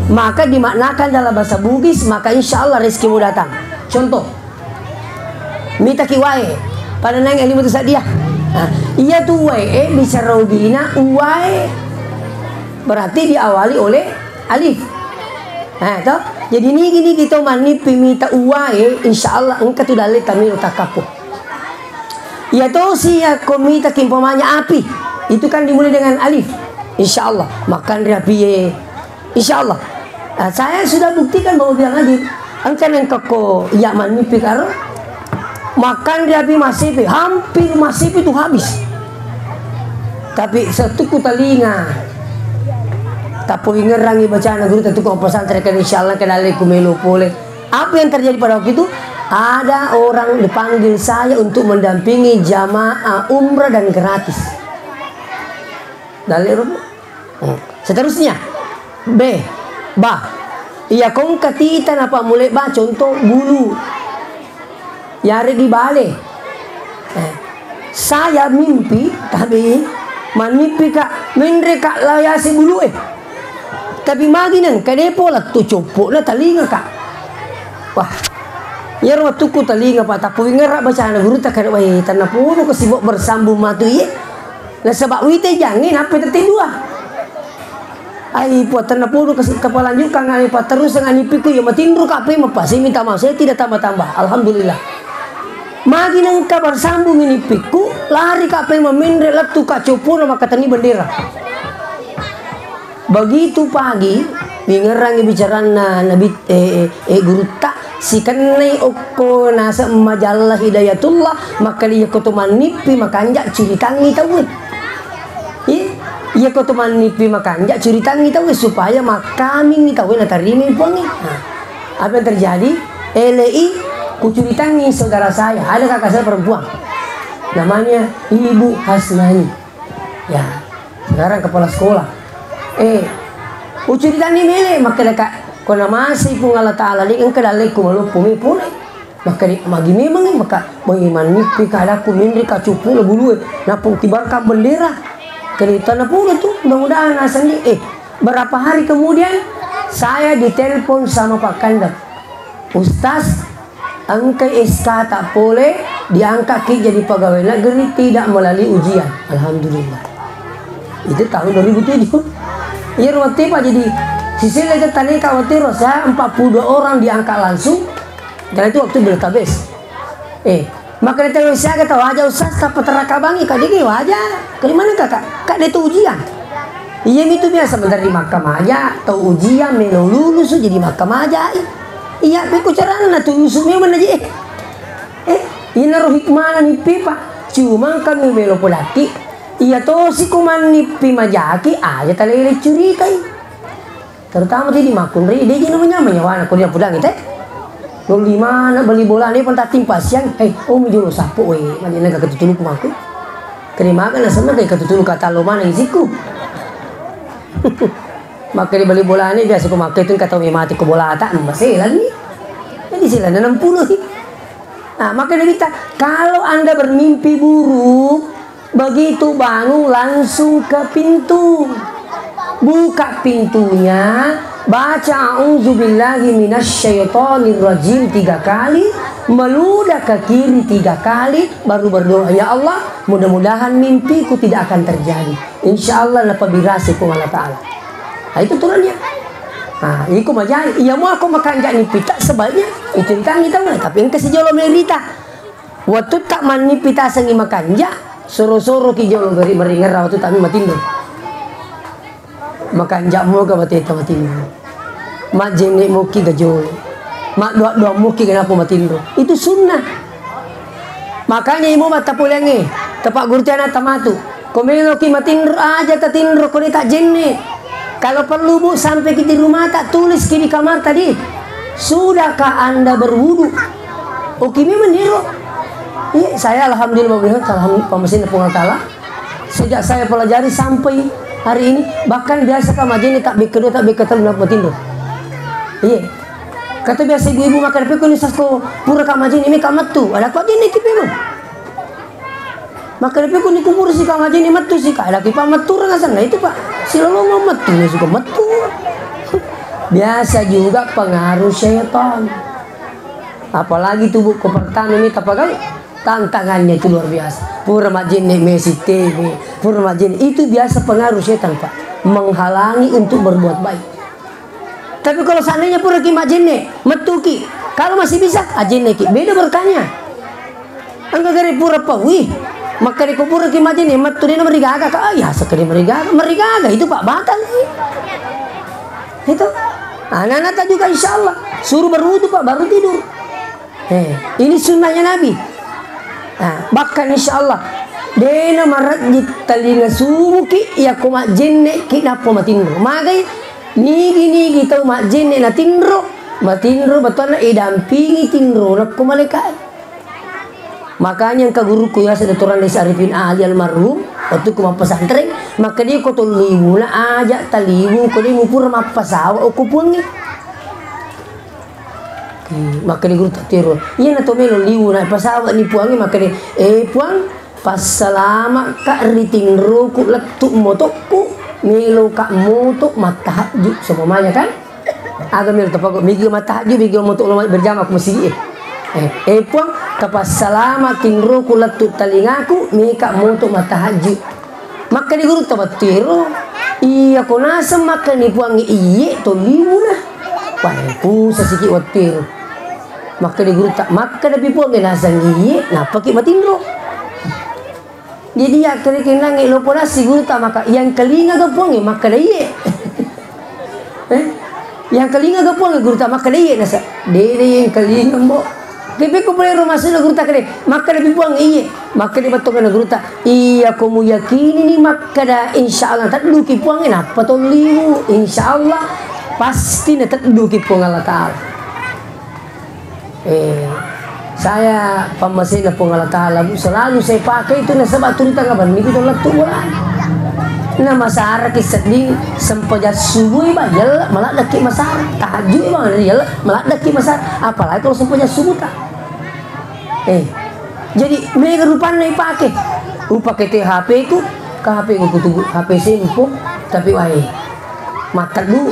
Maka dimaknakan dalam bahasa Bugis, maka insya Allah rezekimu datang. Contoh, mitaki wae, pada naeng alifu tu sadia. Nah, iya tu wae, eh, bicara ubina, uwae. Berarti diawali oleh alif. Eh, toh? Jadi nigi-nigi to manippi mita uwae, insya Allah engka tu dalle tamiro takappo. Iya tosi yakko mitaki umpamanya api, itu kan dimulai dengan alif. Insya Allah, makanre apie. Insya Allah. Nah, saya sudah buktikan bahwa bilang aja, engka nengka ko iya manippi karo makanre api masipi, hampir masipi tu habis. Tapi setukku telinga, tapowingerangi bacana guru, tentu ko pesantren kan insya Allah ke dalle ku melo pole. Apa yang terjadi pada waktu itu? Ada orang dipanggil saya untuk mendampingi jamaah umrah dan gratis. Dalle ro. Hmm. Seterusnya, B, ba. Iya kongka tita napammulai ba, contoh bulu. Yareggi bale. Eh, saya mimpi, tapi manippi ka, menre ka layase bulu eh. Tapi magi nengka depo lettu coppo na talinga ka. Wah, iyaro wettukku talinga pa tapowingerra bacana guru takare wae tanna pono ko sibuk bersambung matu iye. Nasaba wite jangnge nappa tette dua. Ai, puattenna podo kasi-, kapalanjukang, ai, patterusang anippiku, iya matinro ka pe mapase minta maaf, saya tidak tambah-tambah. Alhamdulillah. Magi nengka bersambung inippikku, lari ka pe maminre lettu ka coppona makkatenni bendera. Begitu pagi, wingerangi bicaranna Nabi, eh, eh, eh, gurutta, sikennai okko naseng Majalla Hidayatullah, makkeda iyako to mannippi makanja curitangngi tauwe. Iya, iyako to mannippi makanja curitangngi tauwe supaya makkamingngi tauwe natarimai Puangnge. Nah, apa yang terjadi? Elei kucuritangngi saudara saya, ada kakak saya perempuan. Namanya Ibu Hasnani. Ya, sekarang kepala sekolah. Eh, ucuritanni mele, makkedaka, ko namasei Puang Allah Taala, de engka dalleku maloppo mi pole. Makkeda, magi memang, maka, boi mannippi ka adakku, menre ka cuppu na bulue, nappa ukibarkan bendera. Kena tanah pura tu, mudah-mudahan asal ni. Eh, berapa hari kemudian, saya ditelepon sama Pak Kandap. Ustaz, engkai S K ta pole, diangkatki jadi pegawai negeri, tidak melalui ujian. Alhamdulillah. Itu tahun dua ribu tujuh. Iya, waktu itu, Pak, jadi sisile itu tani ka waktu itu, saya empat puluh dua orang diangkat langsung. Karena itu waktu database. Eh, maka dia tahu siaga tahu aja, Ustaz, tak peteraka bangi, Kak, dia waja. Ke mana, Kakak? Kak, dia tuh ujian. Iya, itu biasa menerima kamaja, tau ujian, melo lulus, jadi makkamaja. Iya, pekko carana natulusu memang aja. Eh, eh, inaro hikmana nippi, Pak. Cuma kami melo polaki. Iya tosi ko mannippi majaki, aja talele curitai. Terutama tadi makkunrai, de jena manyameng nyawana ko dia pudangi te. Lo lima na bali bola ne pun tatimpa siang, hei, oh, mi jolo sapo we, mani naga ketutuluku makku. Kene maga na senna kai ketutulu kata lo mana isiku. Makkeda bali bolana biasa ko makkeda tu engka tau mate ko bolata, maselanni. Jadi silana enam puluh. Nah, maka dia minta, kalau Anda bermimpi buruk, begitu bangun langsung ke pintu. Buka pintunya, baca a'udzubillahi minasyaitonirrajim tiga kali, meludah ke kiri tiga kali, baru berdoa, "Ya Allah, mudah-mudahan mimpiku tidak akan terjadi." Insya Allah napabirasi Puang Allah Ta'ala. Nah, itu turunnya. Nah, iko majai. Iya, mau aku makanja nipita sebaiknya itu ditanggi tahu, tapi engka sijolo merita. Waktu tak mani pita sengi makanja, soro-soro ki jolo gari meringerra waktu tak matinro. Makanja moga bateta matinro. Majjenne muki gajolo. Maddoa-doa muki kenapa matinro. Itu sunnah. Makanya imo mata pulengnge, tepak guru tiana tamatu. Ko meloki matinro aja tatinro ko de tajjenne. Kalau perlu, Bu, sampai ki di rumah tak tulis ki di kamar tadi. Sudahkah Anda berwudu? Oke, memang niro. Iya, saya alhamdulillah, alhamdulillah, pamasinna Puang Allah Ta'ala. Sejak saya pelajari sampai hari ini, bahkan biasa ka majjenne tak bek kedua, tak bek ketelu nak matinro. Iya. Kata biasa ibu-ibu makan peko ni sasko pura ka majjenne, ini ka mattu. Ada kok jenne ki memang. Makkeda, "Pekko ni kuburu sika majenne mettu sika." Laki pa mettu rang asenna itu, Pak. Silolongo mettu ni suka mettu. Biasa juga pengaruh setan. Apalagi tubuh ko pertama ini tapagai, tantangannya itu luar biasa. Pura majenne mesi tebe, pura majenne. Itu biasa pengaruh setan, Pak. Menghalangi untuk berbuat baik. Tapi kalau seandainya pura ki majenne, mettuki. Kalau masih bisa, ajenne ki. Beda berkahnya. Engka gare pura paui. Makkeda ko pura ki majenne, mettu de na marigaga ka. Ah, ya sekali marigaga, marigaga itu, Pak, batal. Itu. Anak-anak juga insya Allah suruh berwudu, Pak, baru tidur. Eh, ini sunnahnya Nabi. Nah, bahkan insya Allah, dena marajji talinga sumuki, iya ko majjenne ki nappa matinro. Magai, nigi-nigi tau majjenne natinro, matinro bettuanna idampingi tinro nakko malaikat. Makanya engka guruku yase Dottor Andes Arifin Ali almarhum, waktu ku mappesantreng, makkeda ko tolliwuna aja taliwu ko de mupura mappasawa okko puangnge. Hmm, makkeda guru tattiro, iyana to melo liwu na pasawa ni puangnge, makkeda, "Eh, Puang, passalama ka ri tinroku lettu motokku, melo ka moto mattahajju." Seumpamanya kan? Aga melo tapako, migi mattahajju, migi moto lo berjamaah ko masigi e. Eh, eh, Puang, tapassalama tinroku lettu talingaku, meka moto mattahajju. Makkeda gurutta wettuero, "Iya ko naseng makkeda ni puangnge iye tolliwuna." Wah, pusa siki wettuero. Makkeda gurutta, "Makkeda pi puangnge naseng iye, nappaki matinro." Jadi, yakkerekennangnge lopo nassi gurutta maka, "Yang kelinga ga puangnge makkeda iye." Eh? Yang kelinga ga puang gurutta makkeda iye nasa. Dede yang kelinga mbo. Kepekko pole ro masuna gurutta kede. Makkeda pi puang iye. Makkeda bettuanna gurutta. Iya ko muyakini ni makkeda insya Allah tedduki puang nappa tolliwu. Insya Allah pasti na tedduki Puang Allah Ta'ala. Eh, saya pammasena Puang Allah Ta'ala, Bu, selalu saya pakai itu nasaba turita ngabenni itu lettu bola. Na masaraki sedding sempajang subuh, Bang, yalla maladdaki masara. Tahajud, Bang, yalla maladdaki masara. Apalagi kalau sempajang subuh ta. Eh, jadi mega rupanna ipake. Upake te H P ku, ke H P ku kutubu, H P sempo, tapi wae. Matteddu.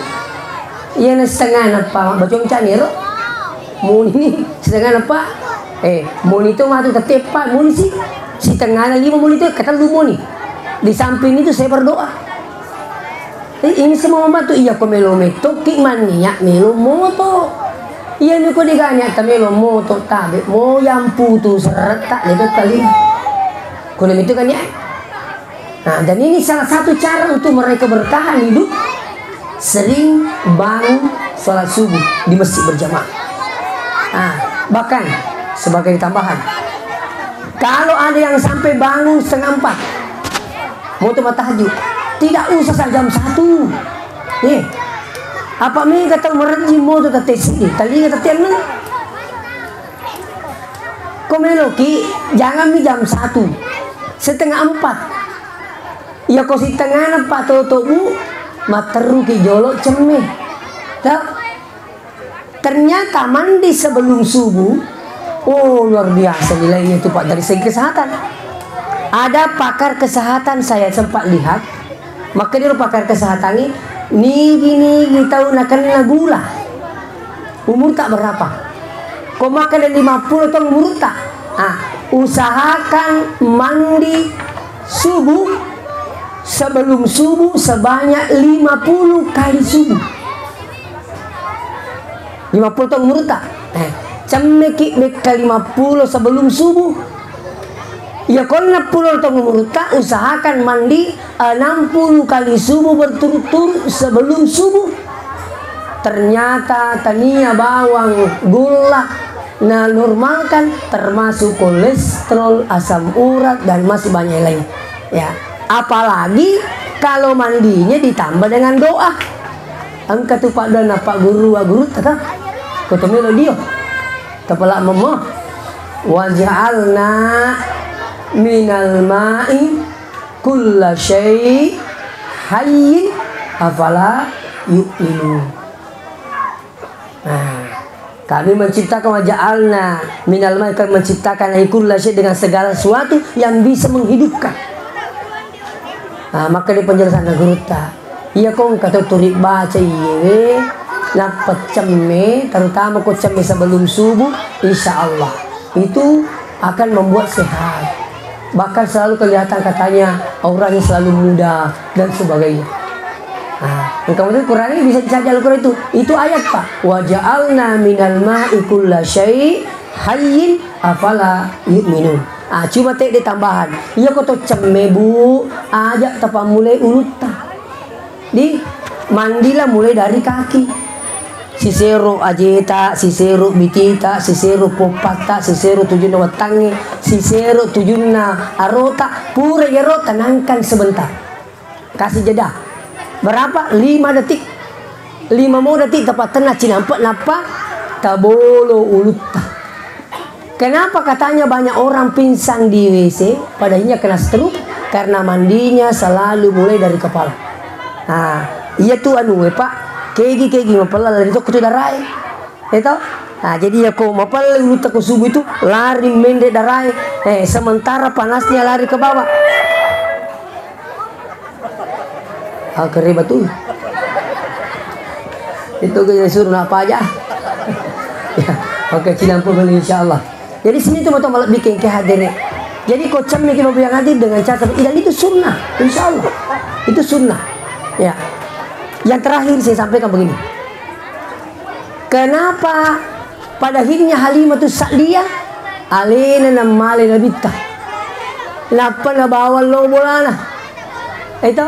Iyana setengana pa mabbacong caniro. Muni setengana pa. Eh, muni to matu tette pa, muni si setengana lima muni to, katellu muni. Di samping itu saya berdoa. Eh, ini semua membantu. Iya ko melo mettoki mannia melo moto. Iya ni ko diganya ta melo moto tabe moyang putu seretta le to tali. Ko na mitu kan ya. Nah, dan ini salah satu cara untuk mereka bertahan hidup, sering bangun sholat subuh di masjid berjamaah. Nah, bahkan sebagai tambahan, kalau ada yang sampai bangun setengah empat, moto mattahajud, tidak usah saat jam satu. Eh, apa mega tau merejing moto tette seddi, talinga tette enneng. Ko meloki, janganmi jam satu, setengah empat. Iya ko sitengana pa toto, Bu, matteruki jolo cemme. Tau? Ternyata mandi sebelum subuh, oh, luar biasa nilainya itu, Pak, dari segi kesehatan. Ada pakar kesehatan saya sempat lihat, makkedaro pakar kesehatannya, nigi-nigi tau nakenna gula. Umurta berapa? Ko makkeda lima puluh taung umurta. Ah, usahakan mandi subuh, sebelum subuh sebanyak lima puluh kali subuh. Lima puluh taung umurta. Eh, cemmeki mekka lima puluh sebelum subuh. Iya, ko enneng puluh taung umurta, usahakan mandi enam puluh kali subuh berturut-turut sebelum subuh. Ternyata tania bawang gula na normalkan, termasuk kolesterol, asam urat, dan masih banyak lain. Ya, apalagi kalau mandinya ditambah dengan doa. Engka tu paddoanna Pak Guru, Wa Guru, tata. Ko to melo dio. Tapala memo. Waj'alna minal ma'i kulla syai' hayyin afala yu'minun. Nah, Kami menciptakan, wa ja'alna minal ma'i, kami menciptakan, ai, kulla syai', dengan segala sesuatu yang bisa menghidupkan. Nah, maka di penjelasan gurutta, iya ko engka to turi baca iyewe, nappa cemme, terutama ko cemme sebelum subuh, insya Allah itu akan membuat sehat. Bahkan selalu kelihatan katanya auranya selalu muda dan sebagainya. Nah, engka matu Quran ini bisa dicaji Al-Quran itu. Itu ayat, Pak. Wa ja'alna minal ma'i kulla syai' hayyin afala yu'minun. Ah, cuma tedde tambahan. Iya ko to cemme, Bu, aja tapammulai ulutta. Di mandilah mulai dari kaki. Sisero ajeta, sisero bitita, sisero poppatta, sisero tujunna wettangnge, sisero tujunna arota, pura iyaro tenangkan sebentar. Kasih jeda. Berapa? Lima detik. Lima mo detik tepattenna cinampe, nappa tabolo ulutta. Kenapa katanya banyak orang pingsan di W C, padahalnya kena stroke? Karena mandinya selalu mulai dari kepala. Nah, iya tu anu, eh, Pak, kegi-kegi mapella lari tokko tu darae. Itu? Nah, jadi ya ko mapella ulutta ko subuh itu, lari menre darae. Eh, sementara panasnya lari ke bawah. Ah, kere batu. Itu ke suruh nak apa aja. Ya, oke, cinampe beli, insya Allah. Jadi sini tu betul malah bikin ke hadere. Jadi ko cemme ki yang hadir dengan cara, dan itu sunnah, insya Allah. Itu sunnah. Ya. Yang terakhir saya sampaikan begini. Kenapa pada akhirnya Halimatu Sa'diyah alena namale nabitta? Nappa nabawa lo bolana. Itu,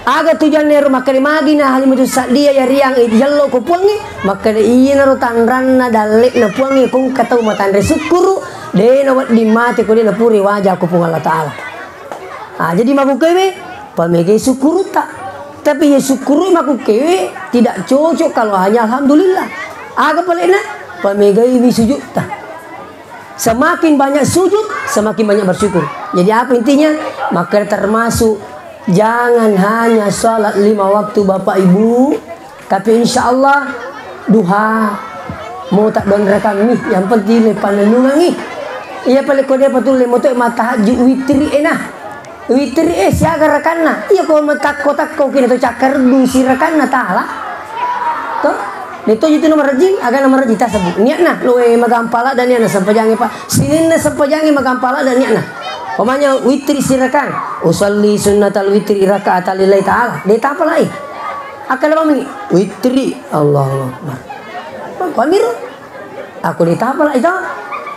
aga tujuanna ero makkeda magi na Halimatu Sa'diyah yariang ijello ko Puangnge? Makkeda iyanaro tanranna dalle'na Puangnge, ko engka tau matanre sukkuru, de nawedding mate ko de napura waja ko Puang Allah Ta'ala. Ah, jadi makkukewe, pamegai sukkurutta. Tapi ya sukkuru makkukewe tidak cocok kalau hanya alhamdulillah. Aga palena? Pamegaiwi sujudta. Semakin banyak sujud, semakin banyak bersyukur. Jadi apa intinya? Maka termasuk jangan hanya sholat lima waktu Bapak Ibu, tapi insya Allah duha mo tak don rekam nih. Yang penting le panenungan nih. Iya pale ko de patulle mo to matahajud witri enah. Witri e siaga rakanna. Iya ko matakko-takko kina to cakkardu si rakanna tala. To? De to jitu nomor rejing, aga nomor rejing tasebu. Niatna, loe magampala dan niatna sempajange, Pak. Sininna sempajange magampala dan niatna. Pamanya witri si rakang. Usalli sunnatal witri raka'atan lillahi ta'ala. De tapalai. Akkala bang meni. Witri. Allahu Akbar. Bang, kau ambil. Aku de tapalai to.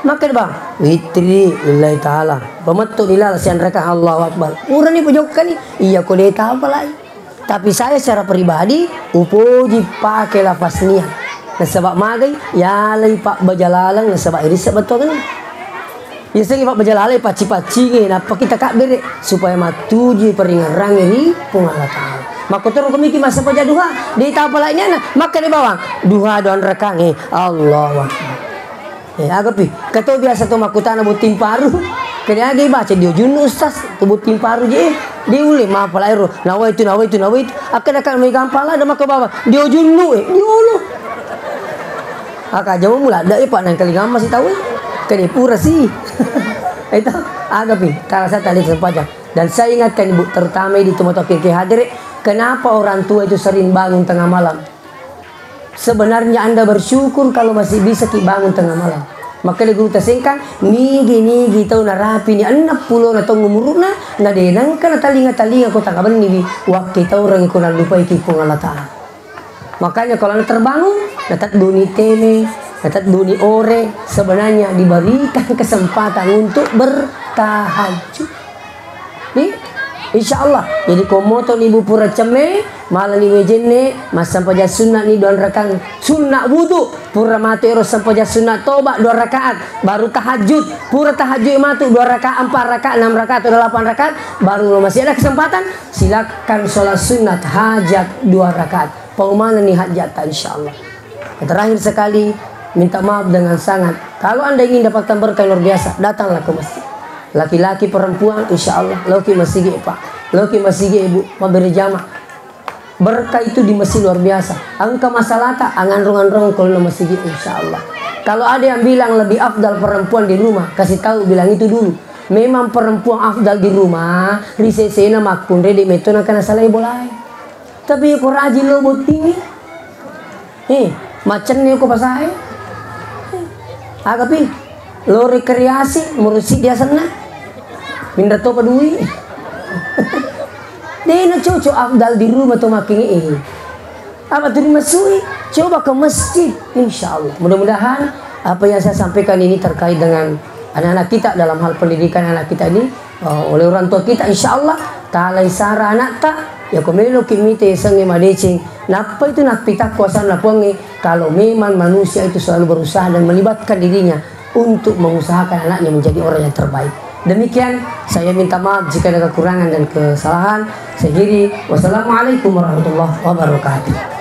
Makkeda bang, witri lillahi ta'ala. Pamettu ni lala sianraka Allahu Akbar. Urani pujokka ni. Iya ko de tapalai. Tapi saya secara pribadi upoji pake lafaz niat. Nasaba magai yalai pabbaja laleng nasaba irissa bettuangenna. Yasengnge pabbaja laleng pacci-paccingi nappa kita kabbere supaya mattuju paringerrangi ri Puang Allah Ta'ala. Makkotoro ko miki massempajang duha, de tapalai niatna, makkeda bawang duha doang rakangnge, Allahu Akbar. Eh, agapi, kato biasa to makkutana botting paru. Kene aga baca dio junnu ustaz, to botting paru je. Diulle mapalai ro, nawaitu, nawaitu, nawaitu. Akkeda kan mai gampang ladde makko bawang. Dio junnu, eh, diolo. Aka jauh mula ada ya Pak nang kali ngamma si tahu. Kene pura si. Itu agapi, tarasa tali sempajang. Dan saya ingatkan Ibu, terutama di teman-teman ke hadir, kenapa orang tua itu sering bangun tengah malam? Sebenarnya Anda bersyukur kalau masih bisa ki bangun tengah malam. Makkeda guru tasengkang, nigi-nigi tau narapini enneng pulona taung umuru'na, na de nengka natalinga-talinga ko tangabenniwi, wakkitaureng ko nallupaiki Puang Allah Ta'ala. Makanya kalau Anda terbangun, natedduni tene, natedduni ore, sebenarnya diberikan kesempatan untuk bertahajud. Ni, insya Allah. Jadi, ko moto ni Bu pura cemme, malani wejenne, massempajang sunna ni dua rakang sunna wudu. Pura matu ero sempajang sunna toba dua rakaat, baru tahajud. Pura tahajud matu dua rakaat, empat rakaat, enam rakaat, atau delapan rakaat, baru masih ada kesempatan, silakan sholat sunat hajat dua rakaat. Paumana ni hajat ta, insya Allah. Terakhir sekali, minta maaf dengan sangat. Kalau Anda ingin dapatkan berkah yang luar biasa, datanglah ke masjid. Laki-laki, perempuan, insya Allah, loki masigi, Pak. Loki masigi, Ibu, mabbere jama. Berkah itu di masjid luar biasa. Engka masalahta, anganrong-anrong kalau masigi, insya Allah. Kalau ada yang bilang lebih afdal perempuan di rumah, kasih tahu, bilang itu dulu. Memang perempuan afdal di rumah, ri sesena makkunrai, de' metto nangka nasalai bolae. Tapi ko rajin lo bottingi, eh, macenni ko pasae. Aga pi, lo rekreasi, murusi dia senna. Minra to peduli. De' na cocok afdal di rumah to makkingi, eh. Apa tu dimaksui? Coba ke masjid, insya Allah. Mudah-mudahan apa yang saya sampaikan ini terkait dengan anak-anak kita dalam hal pendidikan anak kita ini, eh, oleh orang tua kita, insya Allah, talai sara anakta, ya ko meloki mita yasengnge madeceng, nappa itu nappitakko asanna Puangnge, kalau memang manusia itu selalu berusaha dan melibatkan dirinya untuk mengusahakan anaknya menjadi orang yang terbaik. Demikian, saya minta maaf jika ada kekurangan dan kesalahan. Saya akhiri, wassalamualaikum warahmatullahi wabarakatuh.